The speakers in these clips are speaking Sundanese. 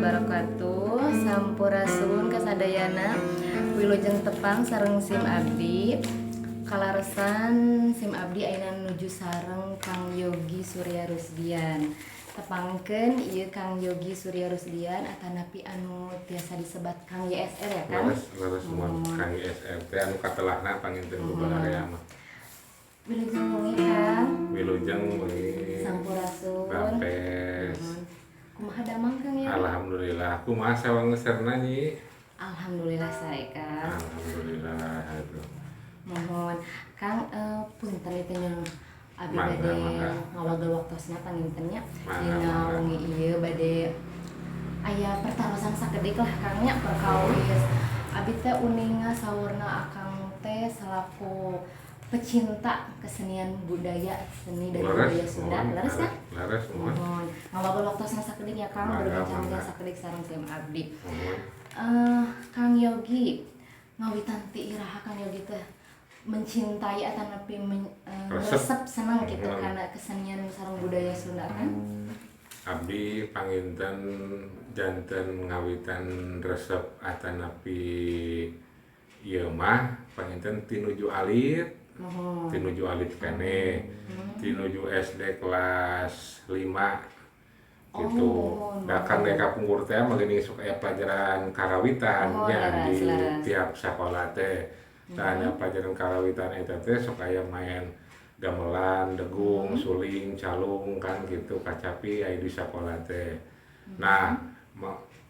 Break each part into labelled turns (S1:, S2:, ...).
S1: Wabarakatuh. Sampurasun kasadayana. Wilujeng tepang sareng sim abdi. Kaleresan sim abdi ayeuna nuju sareng Kang Yogi Surya Rusdian. Tepangkeun ieu Kang Yogi Surya Rusdian atanapi anu tiasa disebat Kang YSR ya, Kang?
S2: Leres, leres semua. Kang YSR teh anu katelahna panginten ku baraya mah.
S1: Wilujeng wengi, Kang.
S2: Wilujeng wengi.
S1: Sampurasun.
S2: Rampes.
S1: Muhun. Kumaha damang, Kang ya?
S2: Alhamdulillah. Kumaha sawangeserna, Nyi?
S1: Alhamdulillah sae, Kang.
S2: Alhamdulillah aduh.
S1: Muhun. Kang, punten itu nya, abi
S2: Mangga,
S1: bade
S2: mangga.
S1: Ngawagel waktosna panginten nya.
S2: Mangga,
S1: Dina
S2: mangga.
S1: Wengi ieu bade aya pertarosan sakedik lah, Kang, nya, perkawis. Abi teh uninga saurna Akang teh selaku pecinta kesenian budaya, seni dan budaya Sunda. Leres ya?
S2: Leres, muhun.
S1: Muhun. Ngawagel waktosna sakedik ya, Kang,
S2: Mangga,
S1: berbincang-bincang
S2: mangga.
S1: Sakedik sareng sim abdi.
S2: Muhun.
S1: Kang Yogi, ngawitan ti iraha Kang Yogi teh mencintai atau lebih
S2: Resep.
S1: Resep senang gitu karena kesenian sareng budaya Sunda kan?
S2: Abdi panginten janten ngawitan resep atanapi ieu mah panginten ti nuju alit. Ti nuju alit keneh, ti nuju SD kelas 5 gitu. Da kan kapungkur teh mah geuning sok aya pelajaran karawitan nya di tiap sakola teh. Tah, nya pelajaran karawitan eta teh sok aya main gamelan, degung, suling, calung kan gitu, kacapi aya di sakola teh. Nah,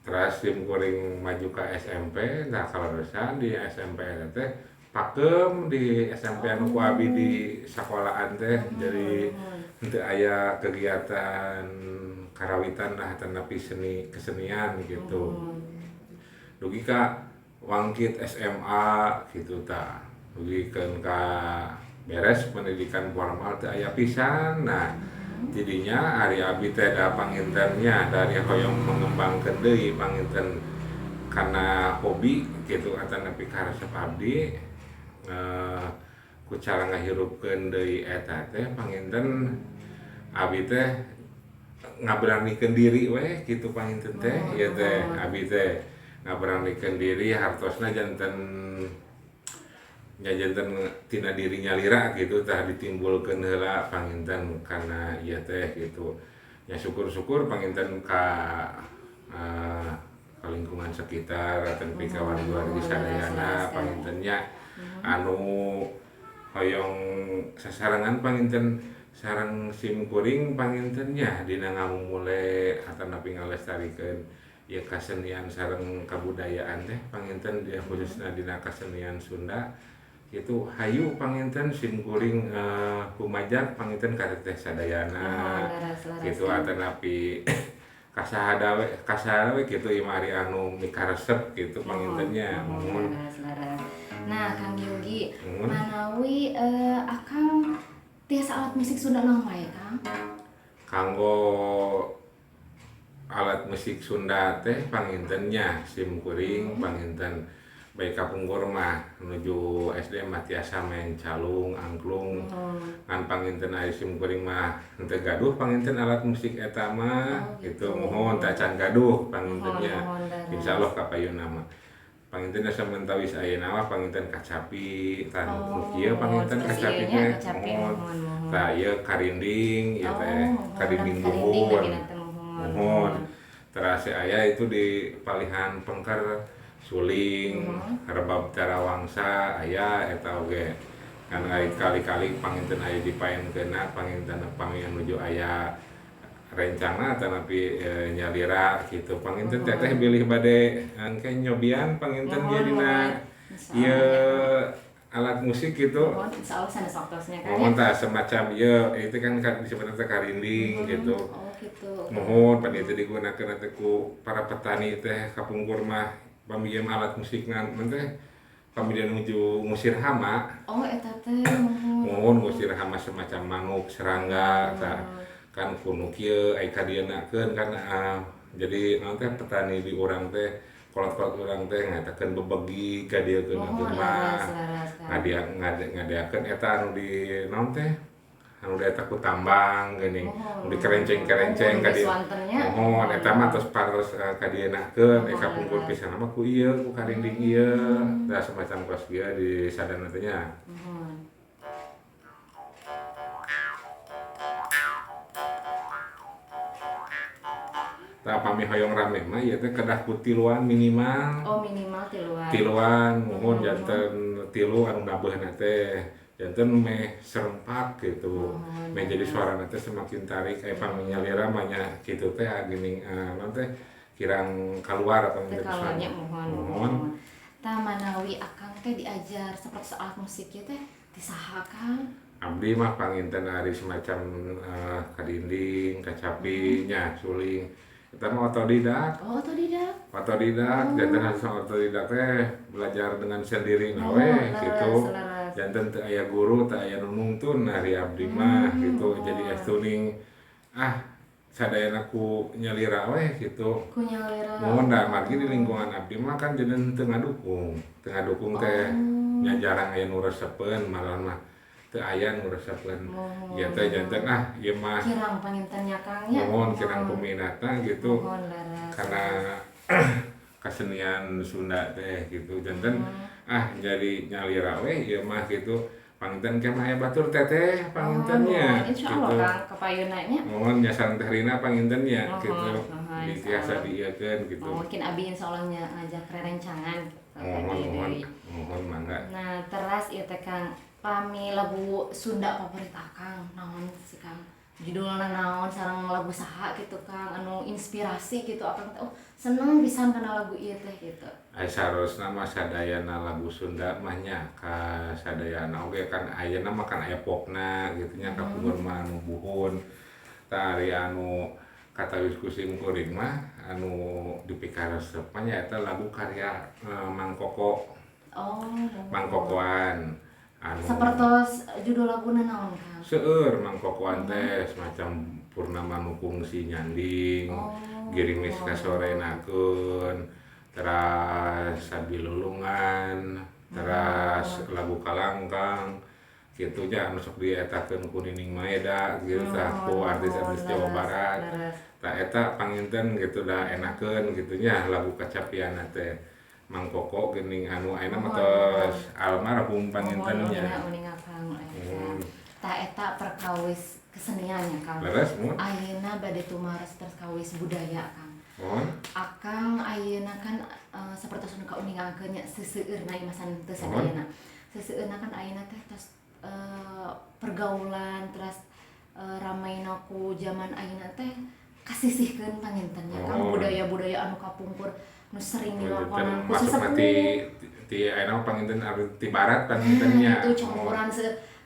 S2: terus sim kuring maju ke SMP, nah kaleresan di SMP eta teh pakem di SMP anu ku abi di sekolahan teh, jadi henteu aya kegiatan karawitan lah atanapi seni kesenian gitu. Dugi ka wangkit SMA gitu tah, dugikeun ka beres pendidikan formal teu aya pisan. Nah, jadinya ari abi teh da panginten nya dari hoyong mengembangkeun deui panginten kana hobi gitu atanapi karesep abdi, ku cara ngahirupkeun deui eta teh panginten abi teh ngaberanikeun diri weh gitu panginten teh ieu teh. Abi teh ngaberanikeun diri hartosna janten nya janten tina diri nyalira gitu tah, ditimbulkeun heula panginten kana ieu teh gitu ya. Syukur-syukur panginten ka lingkungan sekitar atanapi ka wargi-wargi sadayana panginten nya anu hoyong sasarengan panginten sareng sim kuring panginten nya dina ngamumule atanapi ngalestarikeun ieu kasenian sareng kabudayaan teh panginten dia, khususna dina kasenian Sunda gitu. Hayu panginten sim kuring kumajak panginten ka teteh sadayana
S1: Leres, leres,
S2: gitu
S1: Kang.
S2: Atanapi kasaha we gitu ieu mah, ari anu mikaresep gitu panginten nya.
S1: Muhun,
S2: Muhun.
S1: Leres, leres. Nah, Kang Yogi,
S2: Muhun.
S1: Manawi Akang tiasa alat musik Sunda naon wae, Kang?
S2: Kanggo alat musik Sunda teh panginten nya sim kuring panginten baik kapungkur mah menuju SD mah tiasa main calung, angklung. Ngan panginten ari sim kuring mah henteu gaduh panginten alat musik eta mah.
S1: Oh,
S2: gitu.
S1: Gitu.
S2: Muhun, tacan gaduh panginten nya.
S1: Muhun, leres.
S2: Insyaallah kapayunna mah panginten samentawis ayeuna mah panginten kacapi tah, nu kieu panginten
S1: Seperti
S2: kacapi
S1: ieu nya,
S2: teh.
S1: Kacapi.
S2: Muhun.
S1: Muhun, muhun.
S2: Tah, ieu karinding ieu teh.
S1: Oh,
S2: Karinding
S1: karinding.
S2: buhun.
S1: Namina teh, muhun.
S2: Muhun. Teras aya itu di palihan pengker, suling, rebab tarawangsa aya eta oge kan. Aya kali-kali panginten aya dipaenkeunna panginten pami nuju aya rencana atanapi nyalira gitu panginten. Teteh bilih bade engke nyobian panginten
S1: Muhun,
S2: ieu dina
S1: muhun. Insya
S2: ieu
S1: Allah,
S2: alat musik gitu.
S1: Muhun, insya Allah sanes waktosnya kan
S2: Muhun
S1: ya.
S2: Tah, semacam ieu itu kan kan disebutna teh karinding gitu.
S1: Oh, gitu.
S2: Muhun, pan itu digunakeun teh ku para petani teh kapungkur mah pamiyem alat musik ngan teh pami nuju ngusir hama.
S1: Oh, eta teh muhun.
S2: Muhun, ngusir hama semacam manuk, serangga tah kan ku nu kieu ai kadienakeun kan. Jadi naon teh, petani di urang teh, kolot-kolot urang teh ngatakeun bebegi ka dieu
S1: Muhun,
S2: mah
S1: leres, leres, Kang.
S2: Ngadia ngade ngadeakeun eta anu di naon teh. Anu eta ku tambang geuning. Nu dikerenceng-kerenceng ka dieu. Muhun eta mah tos paros ka dienakeun kapungkur pisan mah ku ieu ku karinding ieu da semacam kos ieu di sadana teh nya.
S1: Muhun.
S2: Tah pami hoyong rame mah ieu teh kedah ku tiluan minimal.
S1: Oh, minimal tiluan.
S2: Tiluan muhun janten tilu anu nabeuna teh. Janten meh serempak gitu. Meh jadi suarana teh semakin tarik aya pami nyalira mah nya kitu teh geuning naon teh kirang kaluar atau
S1: teu kaluarnya muhun. Muhun. Tah manawi akang teh diajar sapertos alat musik ieu teh ti saha Kang?
S2: Abdi mah panginten ari semacam kadinding, kacapi nya, suling. Eta mah otodidak.
S1: Oh, otodidak.
S2: Otodidak, janten harus otodidak teh belajar dengan sendiri we gitu. Janten teu aya guru, teu aya nu nungtun ari abdi mah gitu. Jadi estuning sadayana ku nyalira we gitu.
S1: Ku nyalira.
S2: Muhun da margi di lingkungan abdi mah kan janten teu ngadukung. Teu ngadukung teh nya jarang aya nu resepeun malah mah teu aya nu resepeun. Ieu teh janten ieu mah
S1: kirang panginten nya Kang nya.
S2: Muhun kirang peminatna gitu. Karena kesenian Sunda teh gitu janten jadi nyalira we ieu mah gitu. Panginten ke mah aya batur teteh panginten nya.
S1: Insyaallah Kang kapayunna nya.
S2: Muhun nya sareng Teh Rina panginten nya gitu. Biasa diieukeun gitu.
S1: Mungkin abi insyaallah nya ngajak rerencangan gitu.
S2: Muhun muhun mangga.
S1: Nah, teras ieu teh Kang, pami lagu Sunda favorit akang naon sih Kang? Judulna naon sareng lagu saha gitu Kang anu inspirasi gitu akang teh oh seneng pisan kana lagu ieu teh gitu.
S2: Ai sarosna mah sadayana lagu Sunda mah nya ka sadayana oge kan ayeuna mah kan aya popna gitu nya kapungkur mah anu buhun. Tah ari anu katawis ku sim kuring mah anu dipikaresep mah nya eta lagu karya Mang Koko.
S1: Oh,
S2: Mang Kokoan. Anu
S1: sapertos judul laguna naon Kang?
S2: Seueur Mang Kokoan teh semacam Purnama nu kungsi nyanding, Girimis kasorenakeun, teras Sabilulungan, teras lagu Kalangkang kitu nya anu sok dietakeun ku Nining Maeda gitu tah ku artis-artis Jawa Barat. Tah eta panginten gitu da enakeun kitu nya lagu kacapianna teh. Mang Koko geuning anu ayeuna mah tos almarhum panginten nya.
S1: Tah eta perkawis keseniannya Kang.
S2: Leres mun.
S1: Ayeuna bade tumaros perkawis budaya Kang. Akang ayeuna kan sapertos nu kauningakeun nya seseueurna ieu mah teu sadayana. Seseueurna kan ayeuna teh tos pergaulan teras ramaina ku jaman ayeuna teh kasisihkeun panginten nya Kang budaya-budaya anu kapungkur nu sering dilakonan ku sesepuh.
S2: Ti ayeuna panginten ti barat panginten nya.
S1: Itu campuran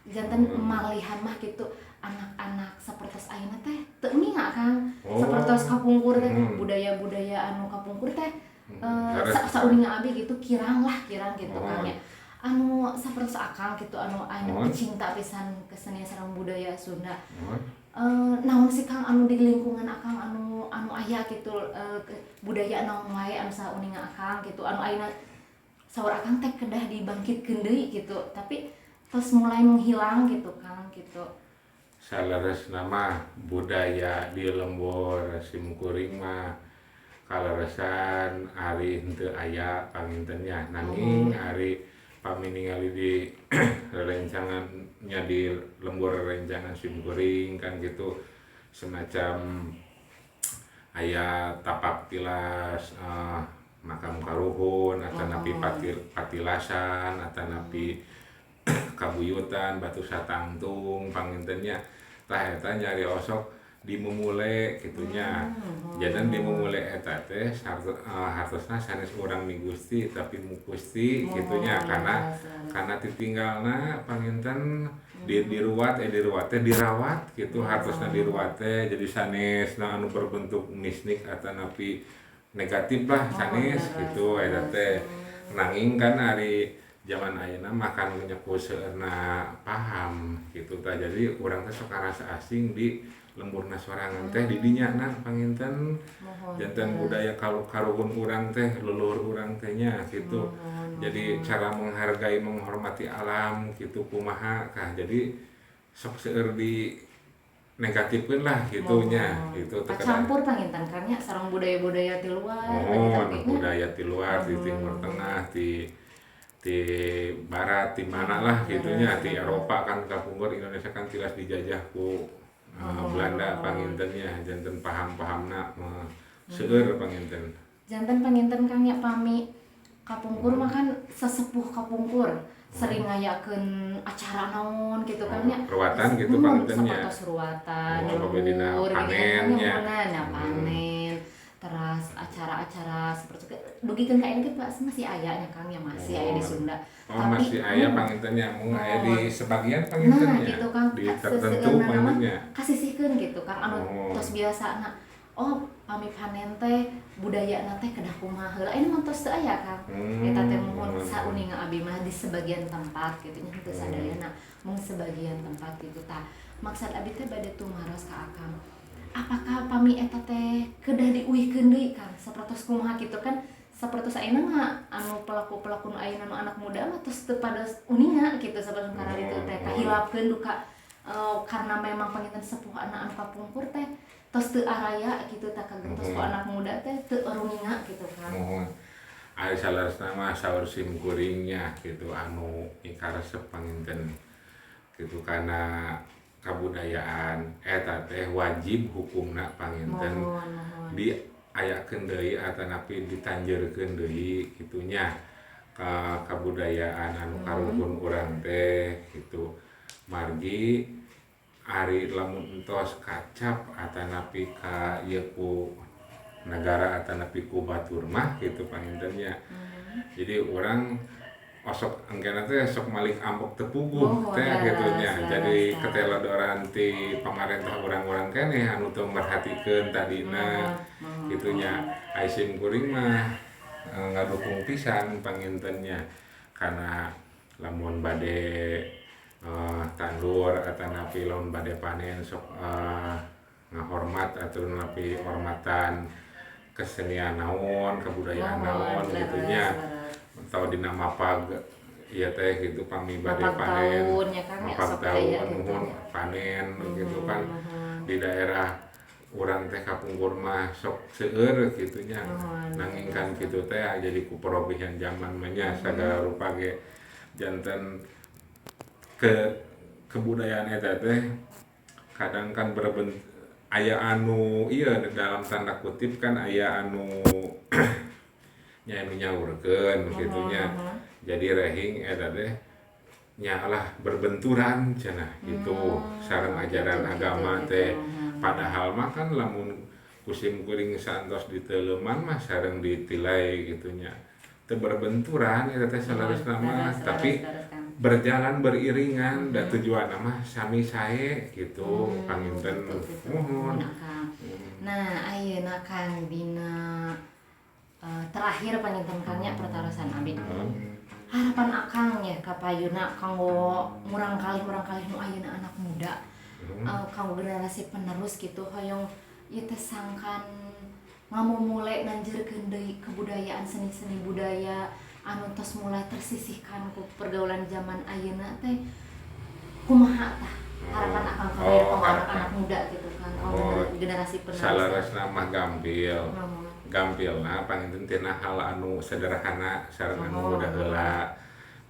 S1: janten malihan mah gitu anak-anak sapertos ayeuna teh teu ninga Kang. Sapertos kapungkur teh budaya-budaya anu kapungkur teh sauninga abi gitu kirang lah kirang gitu Kang nya. Anu sapertos akang gitu anu ayeuna pecinta pisan kesenian sareng budaya Sunda. Naon sih Kang anu di lingkungan akang anu anu aya gitu budaya naon wae anu sauninga akang gitu anu ayeuna saur akang teh kedah dibangkitkeun deui gitu tapi terus mulai menghilang gitu Kang gitu.
S2: Saleresna mah budaya di lembur simkuring mah kaleresan ari henteu aya panginten nya nanging ari pami ningali di rerencangannya di lembur rerencangan simkuring kan gitu semacam aya tapak tilas makam karuhun atanapi patilasan atanapi kabuyutan batu satangtung pangintennya tah eta nyari osok dimumule kitunya. Janten dimumule eta teh hartosna sanes urang migusti tapi mukusti kitunya karena titinggalna panginten diruat diruat teh dirawat gitu hartosna diruat teh jadi sanesna anu berbentuk misnik atanapi negatif lah sanes gitu eta teh. Nanging kan ari zaman ayeuna mah kan nyeku seueurna paham gitu tah jadi urang teh sok karasa asing di lemburna sorangan teh di dinya na panginten janten budaya karuhun urang teh leluhur urang teh nya gitu. Jadi cara menghargai menghormati alam gitu kumaha kah jadi Sok seueur di negatifkeun lah gitu nya gitu.
S1: Campur panginten kan nya sareng budaya-budaya ti luar.
S2: Oh, budaya ti luar, di Timur Tengah, di barat, di mana lah gitunya, di Eropa kan kapungkur Indonesia kan tilas dijajah ku Belanda pangintennya, janten paham-pahamna seueur panginten.
S1: Janten panginten Kang nya pami kapungkur mah kan sesepuh kapungkur sering ngayakeun acara naon gitu kan nya.
S2: Ruwatan gitu pangintennya.
S1: Sapertos ruwatan, lembur,
S2: panen nya.
S1: Panen. Teras acara-acara seperti dugikeun ka ayeuna masih aya nya Kang ya, masih aya di Sunda.
S2: Oh, tapi masih aya pangintennya, mung aya di sebagian pangintennya.
S1: Nah, gitu Kang.
S2: Di tertentu pangintennya.
S1: Kasisihkeun gitu Kang anu tos biasana. Oh, pami panen teh budayana teh kedah kumaha heula. Ini mah tos teu aya Kang. Eta teh muhun sauninga abi mah di sebagian tempat gitu nya henteu sadayana, mung sebagian tempat gitu tah. Maksud abi teh bade tumaros ka Akang. Apakah pami eta teh kedah diuihkeun deui Kang? Sapertos kumaha kitu kan? Sapertos ayeuna mah anu pelaku-pelaku nu ayeuna nu anak muda mah tos teu pada uninga gitu sapertos karena ditu teh kahilapkeun duka karena memang panginten sepuh anak anu kapungkur teh tos teu araya gitu tah kagentos ku anak muda teh teu runinga gitu kan.
S2: Muhun. Ari saleresna mah saur sim kuringnya gitu anu ikaresep panginten gitu kana kabudayaan eta teh wajib hukumna panginten diayakeun deui atanapi ditanjeurkeun deui kitunya ka kabudayaan anu karuhun urang teh gitu. Margi ari lamun entos kacap atanapi ka ieu ku negara atanapi ku batur mah gitu pangintennya. Jadi orang osok engkena teh sok malik ambek teu puguh teh gitu nya. Jadi keteledoran ti pamarentah urang-urang keneh anu teu merhatikeun tadina gitu nya. Ai sim kuring mah ngadukung pisan pangintennya karena lamun bade tandur atanapi lamun bade panen sok ngahormat atau napi hormatan kesenian naon, kebudayaan naon gitu nya. Atau dina mapag ieu teh gitu pami bade panen, mapag taun nuhun panen gitu kan. Di daerah urang teh kapungkur mah sok seueur kitu nya. Nanging kan kitu teh jadi ku perobihan zaman mah nya sagala rupa ge janten ke kebudayaan eta teh kadang kan aya anu ieu dalam tanda kutip kan aya anu nya anu nyaurkeun kitu nya. Jadi rehing eta teh nya lah berbenturan cenah gitu sareng ajaran agama teh. Padahal mah kan lamun kusim kuring saantos diteuleuman mah sareng ditilai gitu nya. Teu berbenturan eta teh saleresna mah, tapi berjalan beriringan da tujuanna mah sami sae gitu panginten muhun.
S1: Nah, ayeuna Kang dina terakhir panginten Kang nya pertarosan abi. Harapan Akang ya kapayuna kanggo murangkalih nu ayeuna anak muda. Kanggo generasi penerus gitu hoyong ieu teh sangkan ngamumule nanjeurkeun deui kebudayaan seni-seni budaya anu tos mulai tersisihkan ku pergaulan zaman ayeuna teh kumaha tah harapan Akang kanggo anak-anak muda gitu kan kanggo generasi penerus.
S2: Saleresna mah gampil. Gampilna panginten tina hal anu sederhana sareng anu mudah heula.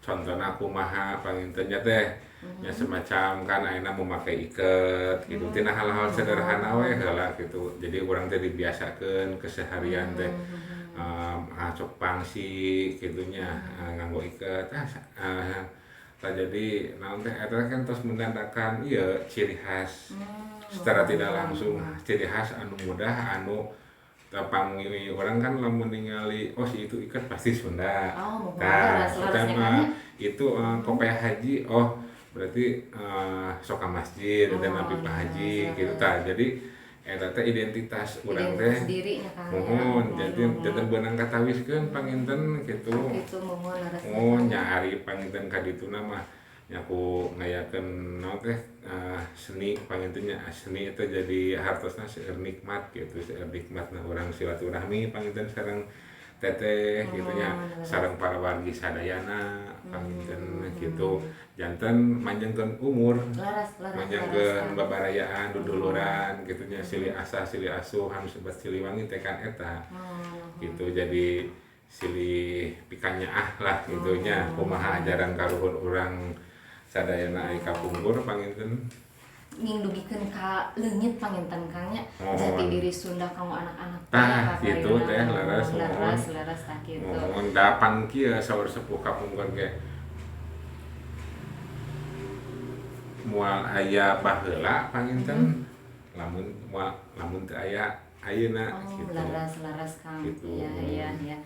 S2: Contohna kumaha panginten nya teh nya semacam kan ayeuna memakai iket gitu tina hal-hal sederhana we heula gitu. Jadi urang teh dibiasakeun keseharian teh acok pangsi kitu nya nganggo iket tah jadi naon teh eta kan tos menandakan ieu ciri khas secara tidak langsung ciri khas anu mudah anu pangili orang kan lamun ningali oh si itu iket pasti Sunda. Nah, pertama itu kopea haji oh berarti sok ka masjid dan nabi Pak Haji gitu tah. Jadi eta teh identitas urang teh muhun jadi janten beunang katawiskeun panginten kitu.
S1: Kitu muhun leres.
S2: Oh nya ari panginten ka dituna mah nya ku ngayakeun naon teh seni panginten nya seni itu jadi hartosna seueur nikmat gitu, seueur nikmatna urang silaturahmi panginten sareng teteh gitu nya sareng para wargi sadayana Panginten gitu, janten manjangkeun umur,
S1: Leres, leres, leres,
S2: manjangkeun
S1: Kang.
S2: Babarayaan, duduluran gitu nya, silih asah silih asuh anu sebat Siliwangi teh kan eta gitu. Jadi silih pikanyaah lah gitu nya, kumaha ajaran kaluhur urang sadayana ai kapungkur panginten.
S1: Nging dugikeun ka leungit panginten, Kang, nya.
S2: Mohon.
S1: Jati diri Sunda kanggo anak-anak teh,
S2: Tah,
S1: ka
S2: gitu
S1: payuna.
S2: Teh, leres, mohon.
S1: Leres, leres, tah kitu.
S2: Mohon dapan kieu saur sepuh kapungkur ge moal aya baheula panginten lamun moal lamun teu aya ayeuna
S1: Oh,
S2: gitu.
S1: leres, leres, Kang.
S2: Gitu.
S1: Iya.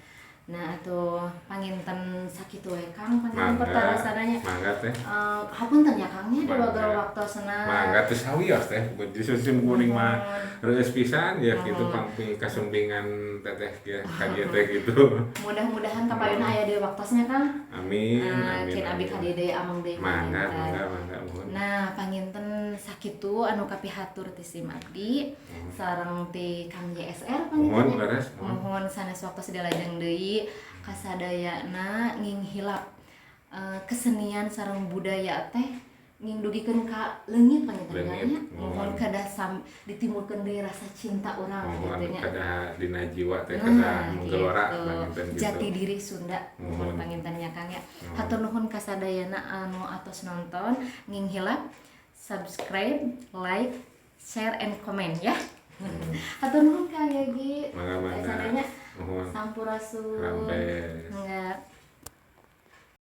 S1: Nah, atuh panginten sakitu we, Kang, panginten
S2: Mangga,
S1: pertarasananya.
S2: Mangga teh.
S1: Eh, hapunten ya, Kang, nya,
S2: Mangga.
S1: diwagel waktosna.
S2: Mangga teh, sawios teh, justru sim kuring mah reueus pisan ya gitu, pangpi kasumpingan teteh ya ka dieu teh gitu.
S1: Mudah-mudahan kapayuna aya deui waktosnya, Kang.
S2: Amin,
S1: Nah,
S2: amin.
S1: kin abi
S2: Amin.
S1: ka dieu deui, ameng deui
S2: Mangga,
S1: panginten.
S2: Mangga, mangga, mohon.
S1: Nah, panginten sakitu anu kapihatur ti sim abdi sareng ti Kang JSR
S2: Mohon,
S1: panginten nya.
S2: leres, mohon.
S1: Mohon sanes waktu dilajeng deui, kasadayana nging hilap kesenian sareng budaya teh nging dugikeun ka leungit panginten
S2: Leungit,
S1: nya.
S2: mohon.
S1: Mohon kedah ditimbulkeun deui rasa cinta urang
S2: Mohon
S1: gitu nya.
S2: Kedah dina jiwa teh
S1: Nah,
S2: kedah menggelora
S1: gitu.
S2: panginten gitu.
S1: Jati diri Sunda mohon
S2: Mohon.
S1: panginten nya, Kang, ya.
S2: Mohon.
S1: Hatur nuhun kasadayana anu atos nonton, nging hilap subscribe, like, share and comment ya. Hatur nuhun, Kang Yogi.
S2: Mangga, mangga.
S1: Kasadayana
S2: Mohon.
S1: sampurasun.
S2: Rampes.
S1: Enggak.